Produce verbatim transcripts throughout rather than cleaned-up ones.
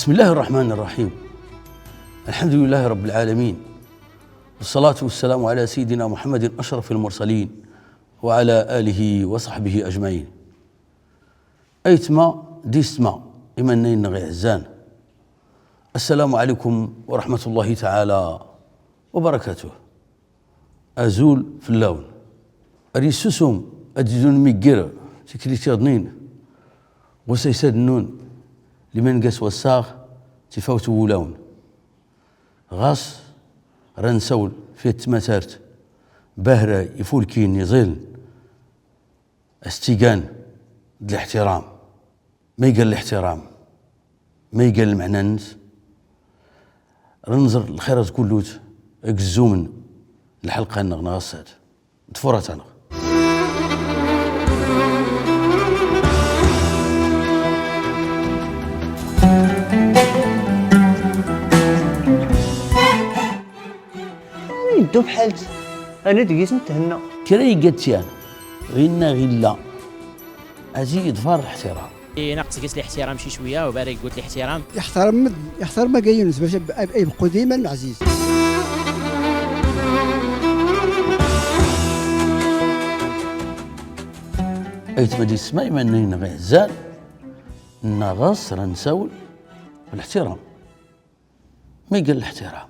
بسم الله الرحمن الرحيم. الحمد لله رب العالمين. والصلاة والسلام على سيدنا محمد أشرف المرسلين وعلى آله وصحبه أجمعين. Aytma d istma, imannayn-nneɣ iɛzzan. السلام عليكم ورحمة الله تعالى وبركاته. Azul fell-awn. Ar issusum ad-idun miggir tiklit yaḍnin, ɣ-usaysad-nnun, liman gas wassaɣ tifawt n-wulawn. Ɣas ra nsawl f-yat tmatart, bahra ifulkin iẓiln, a-s-tt-igan d-liḥtiram. Ma igan liḥtiram? Ma igan lmeɛna-nns? Ra nẓer lxirat kullut g-zzum n-lḥelqa-nneɣ n-ɣassad d-tfurat-anneɣ. Iddu bḥal-t, anna deg-s nthenna. Kra iga-t yan, ɣinna ɣilla, ad-iḍfar liḥtiram. Inaqs gis liḥtiram ci cwiya, ubarik gut liḥtiram. Iḥtaram md-, iḥtaram aga yunes bac a-, a-, a-, ibqqu dima lmeɛziz. Aytma d istma, imannayn-nneɣ iɛzzan, nna ɣas ra nsawl f-liḥtiram. Ma igan liḥtiram?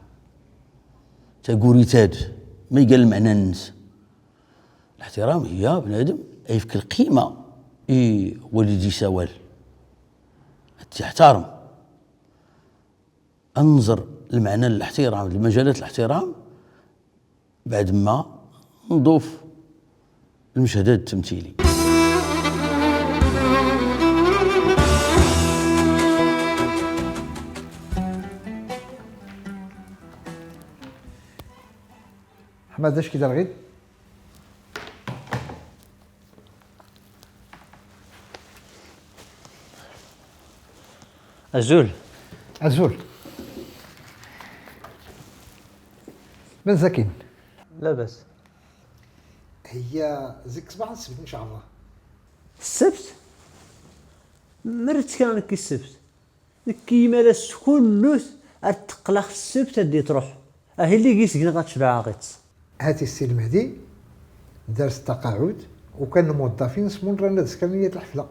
Tagurit-ad, ma igan lmeɛna-nns? Liḥtiram hiya bnadem a ifk lqima i wali d-isawal, a-t-iḥtarm. A nẓer lmeɛna n-liḥtiram d lmajalat n-liḥtiram baɛd ma nḍuf lmeched-ad ttemtili. Ḥmad, d acu k-id-rɣid? Azul. Azul. Manzakin? Labas. Hiya zik ṣṣbaḥ n-ssebt, ncallah. Ssebt? Mara ttkaleɣ nekki ssebt? Nekki imalas kullut ar tteqqleɣ ssebt ad-itruḥ. Ahi lliɣ isegneɣ ad tecbeɛ aɣ-itts. Hati Ssi Lmehdi, dar-s taqaɛud, ukan lmuwaḍḍafin smurran ad skren i yat lḥefla.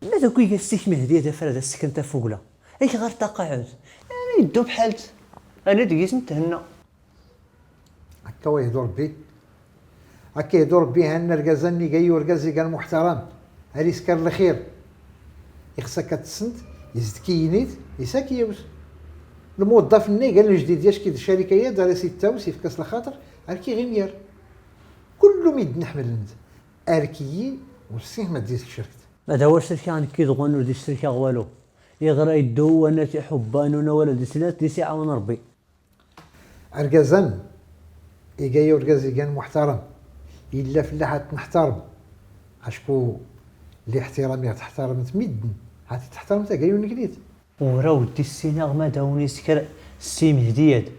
Ma d akk iga Ssi Lmehdi ad afra ad as-skren tafugla. Ayɣer taqaɛud? Iddu bḥal-t. Anna deg-s nthenna. Akka wa ihdu Rebbi. Akka ihdu Rebbi, hanna argaz-anni iga i urgaz igan muḥtaram, ar isker lxir. Ixṣ akka ad t-tessent, izdki-init, is-ak-iwt. Lmuwaḍḍaf-nni igan ljdid, yack-id ccarika-ad, ar as-ittawes, ifk-as lxaṭer, ar k-iɣ-imyar. Kullu midden ḥemmlen-t, ar k-iyi ur ssineɣ ma d-iscerket. Ma d awal serkeɣ nekki dɣun ur d-iscerkeɣ walu. Iɣ ra iddu wanna t-iḥubba n unawal ad-islat, d-is-iɛawen Rebbi. Argaz-an iga i urgaz igan muḥtaram, illa fell-aɣ ad t-nḥtarem, acku liḥtiram i ɣ-ḥtarmen-t midden, hati tḥtarem-t aga yun-nnegnit. Ur aw-d-issineɣ ma d awen-isker Ssi Mehdi-ad.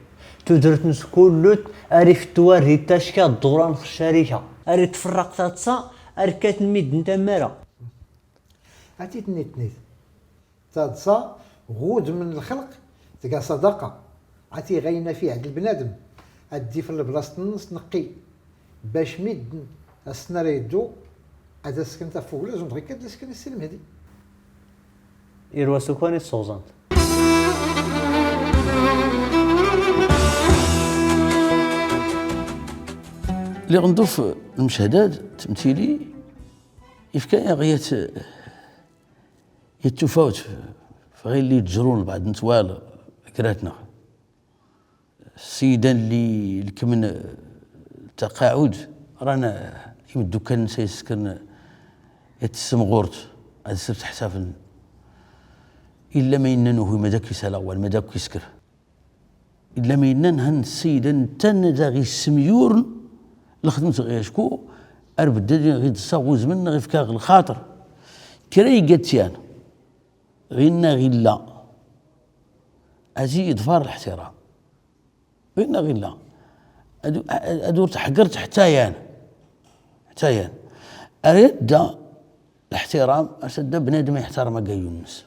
Tudert-nnes kullut ar ifetwa ri tacka ḍḍuran x-ccarika, ar itferraq taḍsa, ar kkaten midden tammara. Hati tennit-nnit. Taḍsa ɣ-udem n-lxelq tga ṣṣadaqa, ad tiɣ ayen af-iɛegg lbnadem, ad d-ifel lblaṣt-nnes neqqi, bac midden ass-n ara iddu ad as-skren tafugla, zun dɣikka ad as-skren i Ssi Lmehdi. Irwa s ukwan i tsuɣẓant. Lliɣ nḍuf lmeched-ad ttemtili, ifka-yaɣ yat Yat tufawt f-, f-, ɣilli ijrun lbeɛḍ n twal grat-nneɣ. Ssidan lli ilkmen taqaɛud, ran imddukkan-nnes a iskren yat tsemɣurt ad sert ḥsaflen. Illa ma innan uhu, ma d akk isal awal, ma d akk isker. Illa ma innan han ssidan netta-nn daɣ issemyurn lxedmt ɣi, acku ar bedden ɣ-iḍsa ɣ-udem-nneɣ, ifka-ɣ lxaṭer. Kra iga-t yan, ɣinna ɣilla, ad-iḍfar leḥtiram. Ɣinna ɣilla. Ad, ad, ad ur teḥqert ḥetta yan. Ḥetta yan. Ar yadda leḥtiram, ar s-adda bnadem a iḥtarem agayyun-nnes.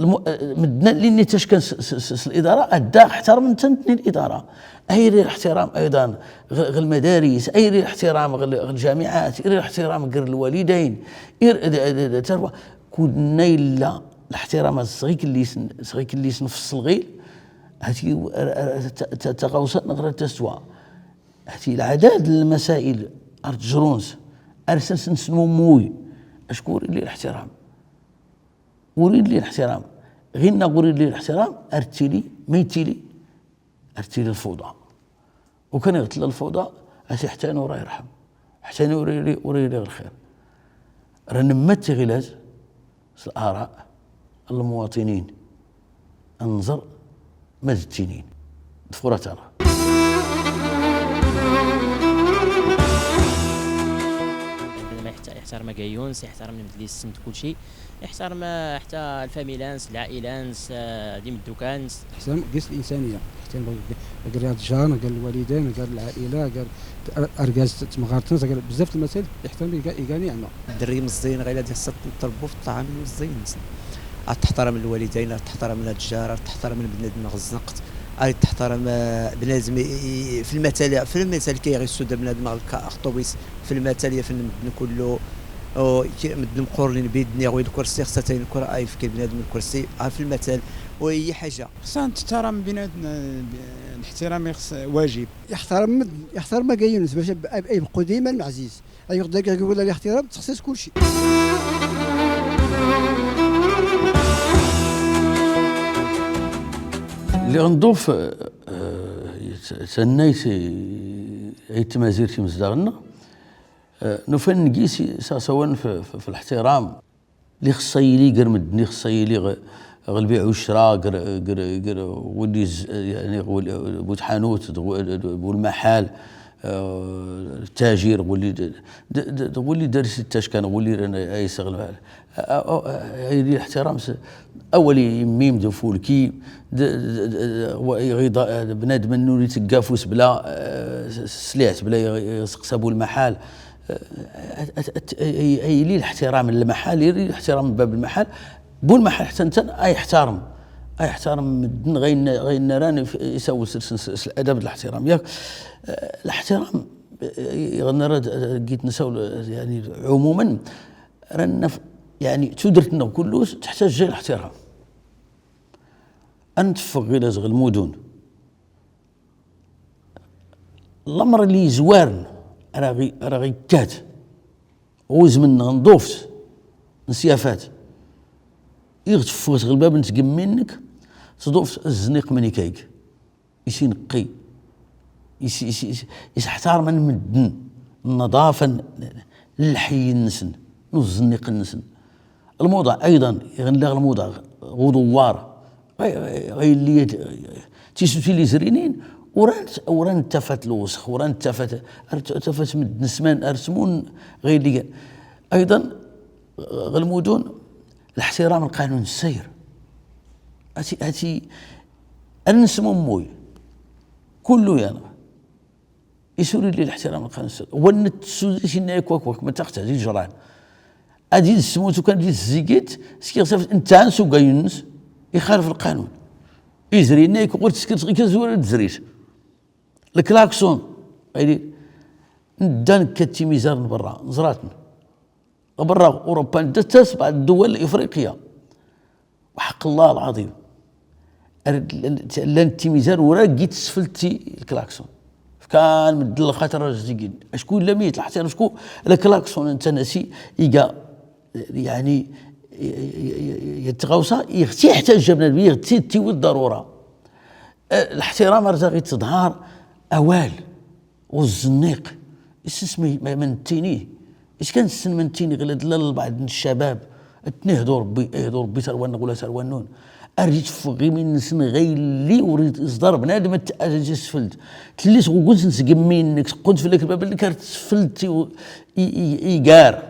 المدنة اللي نتشكن الإدارة أدا احترم نتنتني الإدارة. أيري الاحترام أيضا غ-، غ المدارس، أيري الاحترام غ-، غ الجامعات، أيري الاحترام غير الوالدين. إير-، د-، د-، د-، تروا كنا إلا الاحترام الصغير اللي سن-، صغير اللي سنفصل غير. هاتي و-، ر-، ر-، ت-، ت-، تغوصت نغرة تسوى. هاتي العدد المسائل أرتجرونس، أرسنس نسنو موي. أشكر اللي الاحترام. أريد لي الاحترام. غير نقول لي الاحترام، أرتيلي، ما يتيلي، أرتيلي الفوضى. وكان يغتل الفوضى، أسي حتى أنا وراه يرحم. حتى أنا وريلي، وريلي الخير. راه نمتي غلاز، الآراء، المواطنين. انظر، ما زدتينين. دفورة ترى. بنادم يحت-، يحترم كايونس، يحترم المجلس، سمت كلشي. يحترم حتى الفاميلانس، العائلانس، آه، ديم الدوكانس. احترام قيس الإنسانية، احترام قال الرياض جان، قال الوالدين، قال العائلة، قال أر-، أرقاز تمغارتنس، قال بزاف المسائل، احترام يقا-، يقاني عنا. الدري مزين، غير هادي خصها تربو في الطعام المزين. تحترم الوالدين، تحترم الجار، تحترم البنادم غزنقت، أي تحترم، آه، بنادم ي-، ي-، في المثل، في المثل كي غير السود بنادم غلق أخطوبيس، في المثل يفن مدن كله، أو كي مدن مقرنين بيدني غوي الكرسي، خصها تاين الكرة، أي فكر بنادم الكرسي، آه، في المثل، وهي حاجة. خصها تحترم بنادم، آه، ب-، الاحترام يخص واجب. يحترم، يحترم ما كاينس باش ب-، يبقوا ديما معزيز. أيوة، داك يقول الاحترام تخصص كل شيء. اللي غنضوف، آه، يت-، سناي سي، أي تمازير شي مزدغنا. آه، نفن نقيسي ساسوان في، في، في الاحترام. اللي خصها يلي غير مدني، خصها يلي غ-، غ البيع والشراء، غير، غير، غير ولي ز-، يعني، ولي بوت حانوت، غو-، بو المحل، آه، التاجر، غولي د-، د-، د-، غولي دارس التاشكان، غولي رانا ايسغ المحل. آه، آه، آه، هاي دي الاحترام س-، أولي ميم دو فولكي، د-، د-، د-، و-، يغيض-، بنادم النوري تقافوس بلا، آه، س-، سلعت بلا يغ-، يسقسى بو المحل. آه، أت-، أت-، أت-، أي-، أي-، يلي الاحترام للمحل، يلي الاحترام لباب المحل، بو المحل حتى نتا أيحترم، أيحترم مدن غين-، غين راني في-، يسوي س-، س-، س-، الأدب الاحترام، ياك؟ آه، الاحترام، آه، غنرى د-، لقيت نساو ل-، يعني عمومًا، رانا ف-، يعني تودرتنا كلش تحتاج الاحترام. أنتفق غير زغ المدن. الأمر اللي يزوارن راه غي-، راه غيكات. غوز من نضوفت نسيافات. يغتفوت غلباب نتقمينك، تضوفت الزنيق مني كايك. يسي نقي. يسي، يسي، يسي، يسحتار من مدن. النظافة ن-، للحي النسن. نو الزنيق النسن. الموضة أيضًا، يغنلاغ الموضة غدوار. غي-، غي-، غي اللي يت-، تيسوتي لي زرينين، وران، وران تفت الوسخ، وران تفت، أرت-، تفت مد نسمان أرسمون غير اللي. أيضًا، غ المدن، الاحترام القانون السير. أتي، أتي، أنسمو موي. كله يانا. يسوري لي الاحترام القانون السير. ونت سوزي سينا يكوك وك ما تاخت هذه الجران. أدي السموت وكان دي الزيقيت، سكي غسافت انت سو قاينس، يخالف القانون. يزري نيك وقلت سكت غير كزور تزريش. الكلاكسون، يعني، ندان كتي ميزان برا، نزراتن. برا أوروبا، ندتس بعض الدول الإفريقية. وحق الله العظيم. أر-، ل-، ل-، لان تيميزان ورا جيت سفلتي الكلاكسون. فكان مدل خاطر الزيقين. أشكون لا ميت، لحتى أنا شكون الكلاكسون أنت ناسي إيجا، يعني، ي-، ي-، ي-، يتغوصى، يغتي حتى الجبنة، يغتي تيوي الضرورة. أه، الاحترام راه غي تظهر أوال. والزنيق، إسس مي-، ما-، من تيني. إس كان السن من تيني غير دلال بعض الشباب، اتني هدو ربي، إيه هدو ربي تروان ولا تروان نون. أريد فغي من سن غير لي وريد إصدار بنادم الت-، أجي سفلت. تليس غوغوز نسقمي إنك، كنت في لك الباب اللي كانت سفلت و-، إي-، إي-، إيقار.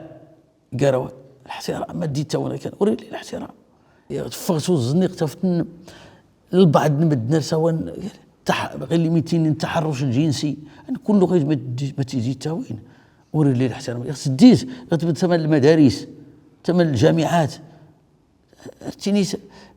قراوة. الاحترام، ما ديت تا ولا كان. وريلي الاحترام. يا تفغتو الزنيق تفتن البعض نمد نرساون تح-، غير اللي ميتين التحرش الجنسي. أنا كله غير ما تدي-، ما تيجي تا وين. وريلي الاحترام. يا سديس، غتبت ثمن المدارس، ثمن الجامعات. تيني س-،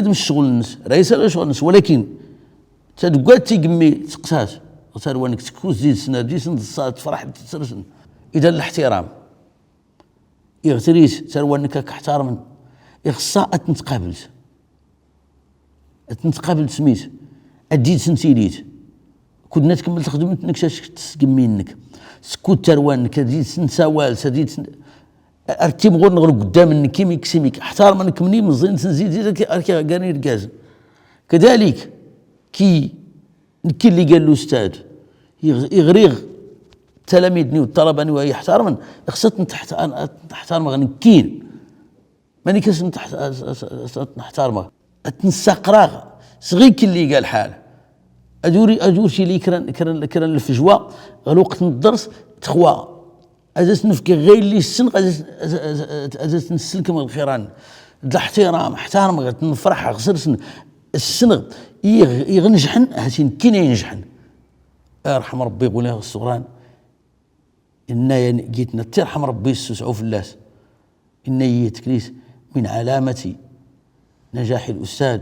bnadem ccɣl-nnes, ra isal ccɣl-nnes, walakin tadggat tigmmi tqsas ɣ tarwa-nnek, tkkut zid-sen, ar zid-sen tḍsa, tfrḥ, tsrsn. Idan liḥtiram iɣ trit tarwa-nnek a k-ḥtarmn, ixṣṣa a tn-tqablt, a tn-tqablt s mmi-s, a zid-sen tilit. Kud-nna tkmml txdmt-nnek, cac-tt s gmmi-nnek. Tkkut tarwa-nnek, a zid-sen sawalt, a zid-sen, ar timɣur-nn ɣr gddam-nnek, imik s imik. Ḥtarmn-k mnni mẓin-sen zid-zid, ar k-, ar k-iɣ-ggan irgazn. Kadalik ki Nekki lli gan lustad, iɣ-, iɣriɣ talamid-nni u ṭṭalaba-nni wa iḥtarmn, ixṣṣa a tn-ḥtarmɣ nekkin. Mani ka s-tn-ḥtarmɣ? A tn-ssaqraɣ s ɣikk lli iga lḥal. Ad ur, ad ur tili kra, kra, kra n lfjwa ɣ lwqt n ddrs. Txwa, ad as-nfk ɣir lli ssnɣ, ad as-, ad as-, ad as-, ad as-nslkm ɣ lxiran. D liḥtiram, ḥtarmɣ-t, nfrḥ ɣ srsn, ssnɣ iɣ, iɣ njḥn, hati nekkin a injḥn. Irḥm Ṛebbi ɣuln ɣ ssuran. Inna-yan gitna, tirḥm Ṛebbi, ssusɛu fell-as. Inna-yi tklit: من علامة نجاح الأستاذ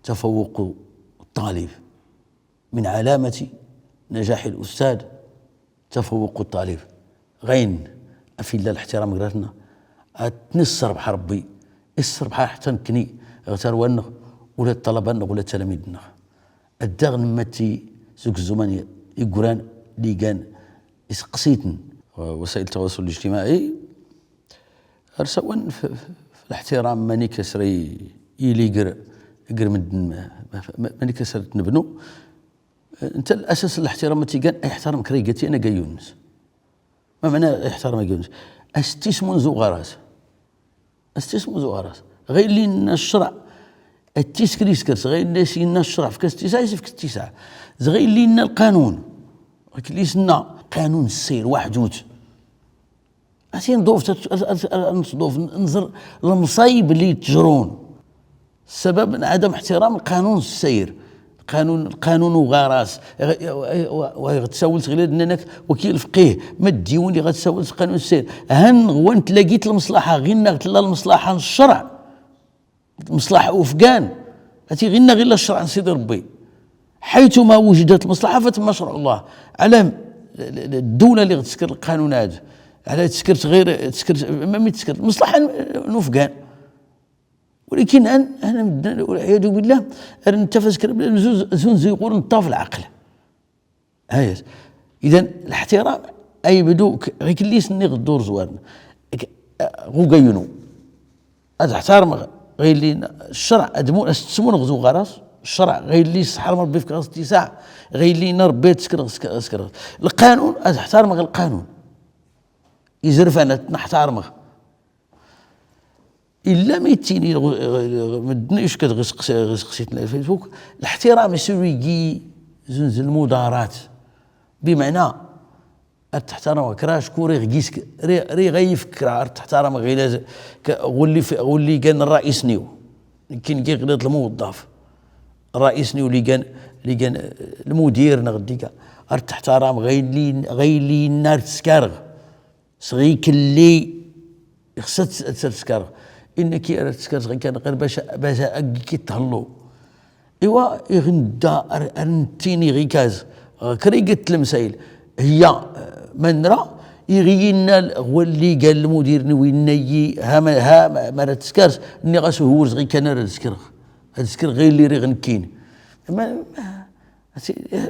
تفوق الطالب. من علامة نجاح الأستاذ تفوق الطالب. Ɣayn a f-illa liḥtiram gratna, a tn-issrbḥ Ṛebbi, issrbḥ-aɣ ḥtta nekkni, ɣ tarwa-nneɣ, ula d ṭṭalaba-nneɣ, ula d talamid-nneɣ. Ad daɣ nmatti zug zzuman iggran li gan iseqqsitn. Wasa'il ttawasul ijtima'i ar sawwan f lḥtiram, manik asra yili gr gr mddn, manik asra tnbnu. Nta lasas n lḥtiram mati gan, a iḥtarm kra igat yan agayyun-ns. Ma mɛna a iḥtarm agayyun-ns? Astismun zuɣaras. Astismun zuɣaras. Ɣayli nna ccreɛ, attiskr iskrs. Ɣayli nna ccreɛ, fk-as ttisɛ, isfk ttisɛ. Ɣayli nna lqanun, ɣayli nna lqanun ssayr waḥdut. Asin ḍuf, nsḍuf nẓr lmṣayb li tjrun. Ssabab n ɛadam ḥtiram lqanun ssayr. Lqanun, lqanun uɣaras. Wa ɣ tsawlt ɣilad nnanak waki lfqih, ma ddiwni ɣ tsawlt lqanun ssayr. Han ɣwan tlagit lmṣlaḥa, ɣinna ɣ tlla lmṣlaḥa n ccreɛ, lmṣlaḥa ufgan. Ati ɣinna ɣilla ccreɛ n sidi rbbi. Ḥaytuma wujdat lmṣlaḥa fatma ccreɛ llah. Ɛlam ddula li ɣ tskr lqanun-ad, ɛla tskrt ɣir tskrt, mami tskrt lmṣlaḥa n ufgan. Walakin han, han mddn, walɛiyadu billah, ar nttafaz kra bla zun, zun zi ɣur nṭṭaf lɛql. Hayas. Idan lḥtiram aybdu ɣ ikllisn-nni ɣ ḍḍur zwar-nn. Ɣ ugayyun-u ad ḥtarmɣ ɣayli nna ccreɛ, ad stismunɣ zuɣaras. Ccreɛ ɣayli sḥarm rbbi fk-as ttisɛ, ɣayli nna rbbi ad tskr, ad tskr. Lqanun ad ḥtarmɣ lqanun. Izrfan ad tnḥtarmɣ. Illa mi ttini mddn ickd ɣ iseqsitn n lfacebook, lḥtiram iswigi zun zi lmuḍarat. Bimɛna ar tḥtarmɣ kra acku riɣ gis, riɣ ayf kra, ar tḥtarmɣ ɣilad ɣulli, ɣulli gan rrais-niw. Kin gi ɣilad lmuḍaf, rrais-niw li gan, li gan lmudir nɣ ddiga. Ar tḥtarmɣ ɣayli, ɣayli nna ar tskarɣ. Sɣi klli ixs ad tskarɣ. Innki ar tskarɣ sɣi kan ɣir bac, bac agi ki tthlu. Iwa iɣ ndda ar nttini ɣi kaz ɣ kra igat lmsayl. Hiya, ma nra iɣ inna ɣwalli gan lmudir-niw inna-yi ha, ma, ha ma, ma ra tskarɣ, nniɣ-as hwur sɣi kan ar tskarɣ. Ad tskarɣ ɣilli riɣ nnkin. Ma, ma,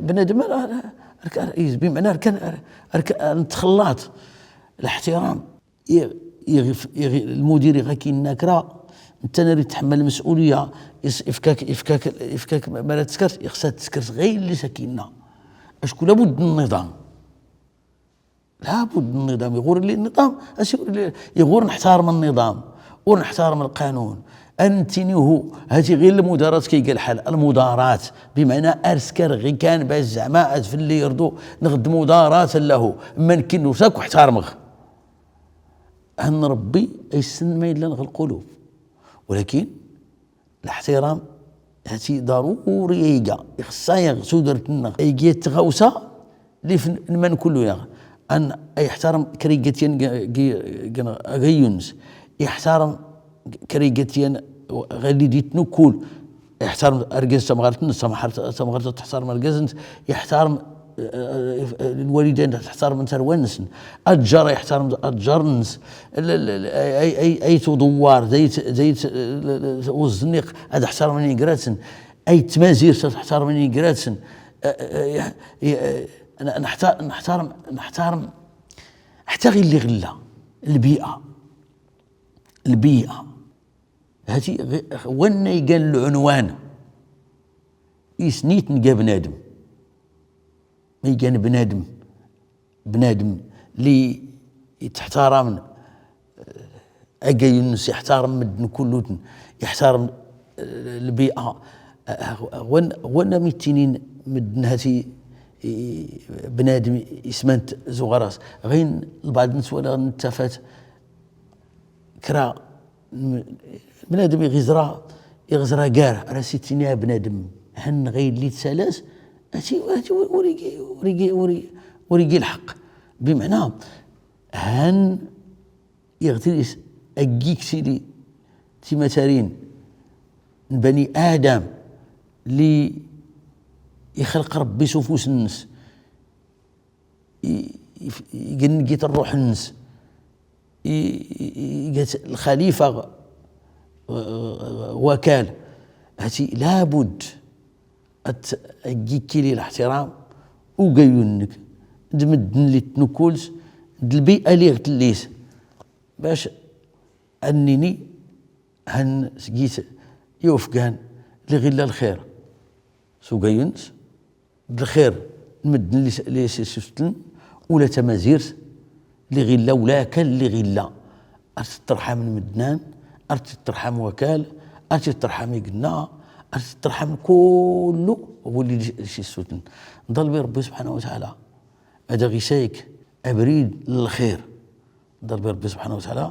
Bnadem ar, ar, ar, ar, bimɛna ar kan, ar, ar, ar nttxllaṭ. Lḥtiram. Iɣ, iɣ, iɣ lmudir iɣ ak inna kra, nttan ar ittḥmmal lms'uliya, ifk-ak, ifk-ak, ifk-ak ma ra tskarɣ, ixs ad tskarɣ ɣilli s ak inna. Acku labud n nniḍam. Labud n nniḍam, iɣur illi nniḍam, asi iɣur nḥtarm nniḍam, ur nḥtarm lqanun. Ar nttini uhu, hati ɣir lmuḍarat ki iga lḥal, lmuḍarat. Bimɛna ar tskarɣ ɣi kan bac zeɛma ad flli irḍu, nɣ d muḍarat llahu. Mma nnkin ur s akk ḥtarmɣ. Han rbbi a issn ma illan ɣ lqulub. Walakin Lḥtiram hati ḍaruri a iga, ixs a iɣ tudrt-nnɣ a iga tɣawsa li f nman kullu yaɣ. An a iḥtarm kra igat yan g, g, g agayyun-ns, iḥtarm kra igat yan ɣilli di tnukkul, iḥtarm argaz tamɣart-ns, tamɣart ad tḥtarm argaz-ns, iḥtarm lwalidayn ad ḥtarm tarwa-nsn, aǧǧar iḥtarm aǧǧar-ns, ay tuḍwar, zayt, zayt uẓniq ad ḥtarm igrat-sn, ay tmazirt ad ḥtarm igrat-sn. Nḥtarm, nḥtarm ḥtta ɣilli ɣilla lbi'a. Lbi'a. Hati wanna igan lɛunwan isnitn ga bnadm. Ma igan bnadm, bnadm li itḥtaramn agayyun-ns, iḥtarm mddn kullutn, iḥtarm lbi'a. Wanna mittinin mddn hati bnadm ismant zuɣaras. Ɣin lbaɛḍ-ns wala nttafat kra bnadm iɣ izra, iɣ izra gar, ar as-ittini a bnadm, han ɣilli tsalas, ati, ati ur igi, ur igi, ur igi lḥeqq. Bimɛna han iɣ tris aggi ksili timatarin n bani adam li ixlq Rbbi s ufus-nns. Ign git rruḥ-nns, igat lxalifa wakal. Hati labud at-, agikili lihtiram ugayunnk d-mddn li tnukuls d-lbi'a li ɣ-tllis, bac annini hn sgit yufgan li ɣilla lxir s ugayuns d-lxir n-mddn li s-, li s-, sustn ula tamazirt li ɣilla ula akal li ɣilla. Ar titrḥam n-mddnan, ar titrḥam wakal, ar titrḥam ignna, ar titrḥam kullu wulli li s-, li sustn. Nḍalbi Rbbi subḥanahu wa taɛala ad-aɣ-isayk abrid n-lxir. Nḍalbi Rbbi subḥanahu wa taɛala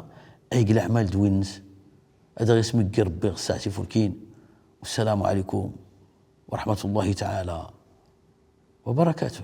ayg laɛmal d-winnts. Ad-aɣ-ismggir Rbbi ɣ-ssaɛt ifulkin. Wassalamu ɛalaykum wa raḥmatu llahi taɛala wa barakatuh.